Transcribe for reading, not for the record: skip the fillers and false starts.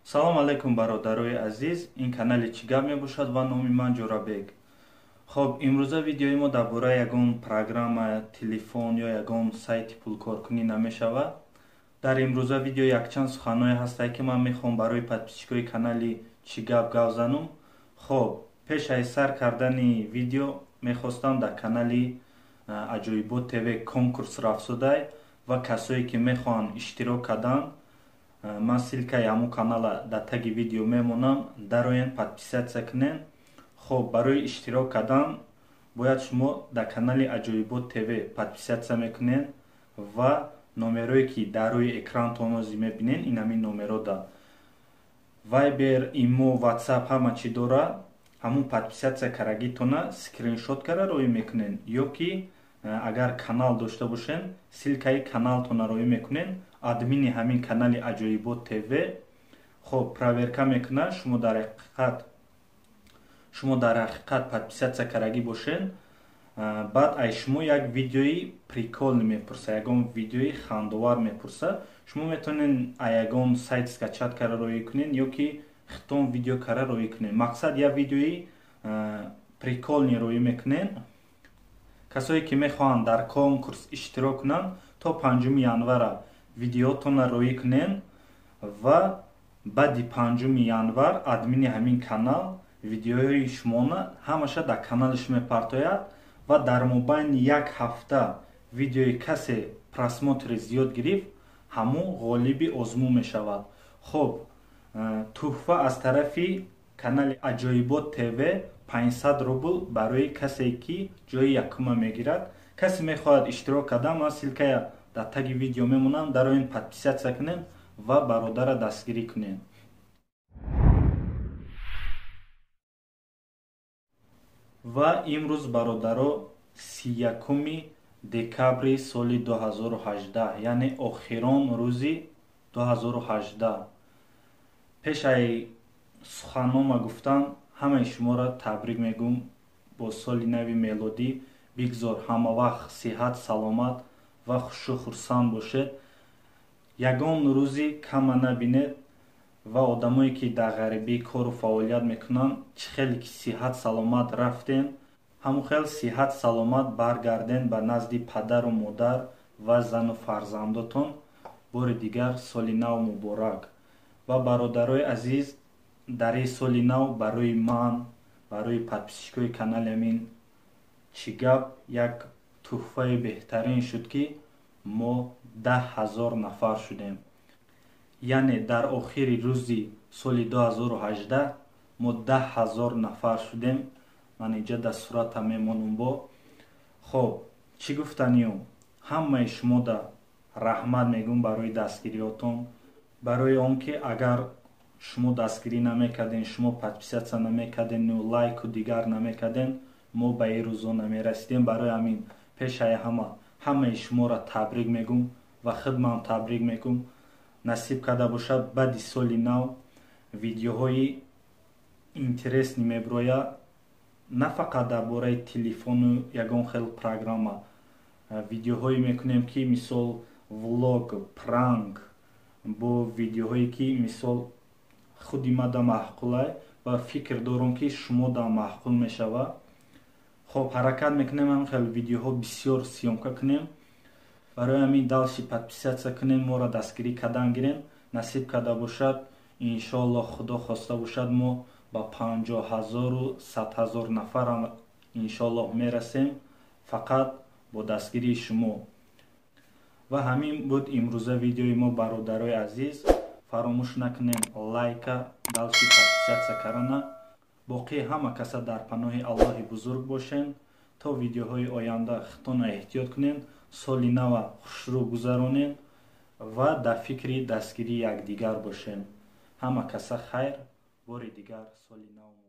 Салом алейкум, бародарои азиз. Ин канали «Чӣ гап» мебошад ва номи ман Ҷӯрабек. Хоб, имрӯза видеои мо дар бораи ягон программа, телефон ё ягон сайти пулкоркунӣ намешавад. Дар имрӯза видео якчанд суханҳое ҳастае, ки ман мехоҳам барои подписчикои канали «Чӣ гап» гап занум. Хоб, пеш аз сар кардани видео мехостам дар канали Аҷоибот ТВ конкурс рафтшудай ва касое ки мехоҳанд иштирок кардан, ман ссылкаи ҳамун канала дар таги видео мемонам, дароен, подписаться кунен. Хоб, барои иштирок кардан бояд шумо дар канали Аҷоибот ТВ подписаться мекунен ва номерое ки дар рӯи экрантон ҳозир мебинен, ин ҳамин номеро да Вайбер, Имо, Ватсап, ҳама чӣ дора. Ҳамун подписаться карагитона скриншот кара роӣ мекунен ё ки агар канал дошта бошен, ссылкаи каналтона роӣ мекунен. Админи ҳамин канали Аҷоибот ТВ, хоб, проверка мекунад, шумо дар ҳақиқат подписаться карагӣ бошен. Баъд ай шумо як видеои прикольный мепурса, ягон видеои хандовар мепурса. Шумо метавонед а ягон сайт скачать кара роӣ кунен ё ки хитон видео кара роӣ кунен. Мақсад, як видеои прикольный роӣ мекунен. Касое ки мехоҳанд дар конкурс иштирок кунанд, то 5 январа видеотонро роӣ кунен ва баъди 5 январ админи ҳамин канал видеои шумона ҳамаша дар каналаш мепартояд ва дар мобайни як ҳафта видеои касе просмотри зиёд гирифт, ҳамун ғолиби озмун мешавад. Хоб, тӯҳфа аз тарафи канали Аҷоибот ТВ 500 рубл барои касе ки ҷои якума мегирад. Касе мехоҳад иштирок кардан, ман ссылкая дар таги видео мемонам, дароин, подписаться кунед ва бародара дастгирӣ кунед. Ва имрӯз, бародаро, 31 декабри соли 2018, яъне охирон рӯзи 2018. Пешаи суханнома гуфтан, ҳамаи шуморо табрик мегӯм бо соли нави мелодӣ. Бигзор ҳамавақт сиҳат, саломат ва хушу хурсанд бошед, ягон рӯзи кама набинед. Ва одамое ки дар ғарибӣ кору фаъолият мекунанд, чӣ хеле ки сиҳат саломат рафтен, ҳамон хел сиҳат саломат баргарден ба назди падару модар ва зану фарзандотон. Бори дигар соли нав муборак! Ва, бародарои азиз, дар ин соли нав барои ман, барои подписчикои канали амин «Чӣ гап» як тӯҳфаи беҳтарин шуд, ки мо 10 000 нафар шудем. Яъне дар охири рӯзи соли 2018 мо 10 000 нафар шудем. Ман инҷа дар суратам мемонам бо. Хоб, чӣ гуфтаниём? Ҳамаи шумода раҳмат мегӯм барои дастгириётон, барои он ки агар шумо дастгирӣ намекарден, шумо подписаться намекардену лайку дигар намекарден, мо ба ин рӯзо намерасидем. Барои ҳамин пешаи ҳама ҳамаи шуморо табрик мегӯм ва худмам табрик мегӯм. Насиб карда бошад, баъди соли нав видеоҳои интересный мебирояд, на фақат дар бораи телефону ягон хел программа. Видеоҳое мекунем, ки мисол влог, пранк, бо видеоҳое ки мисол худи мада маъқулай ва фикр дорам, ки шумо да маъқул мешавад. Хоб, ҳаракат мекунем ҳамин хел видеоҳо бисёр съёмка кунем. Барои ҳамин дальше подписаться кунем, моро дастгирӣ кардан гирем. Насиб карда бошад, иншоаллоҳ, Худо хоста бошад, мо ба 50 000-у 100 000 нафарам иншоаллоҳ мерасем, фақат бо дастгирии шумо. Ва ҳамин буд имрӯза видеои мо, бародарои азиз. Фаромӯш накунем лайка, дальше подписаться кардана. Боқии ҳама каса дар паноҳи Аллоҳи бузург бошен. То видеоҳои оянда худтонро эҳтиёт кунед, соли нава хушрӯ гузаронед ва дар фикри дастгирии якдигар бошем. Ҳама каса хайр! Бори дигар соли нав.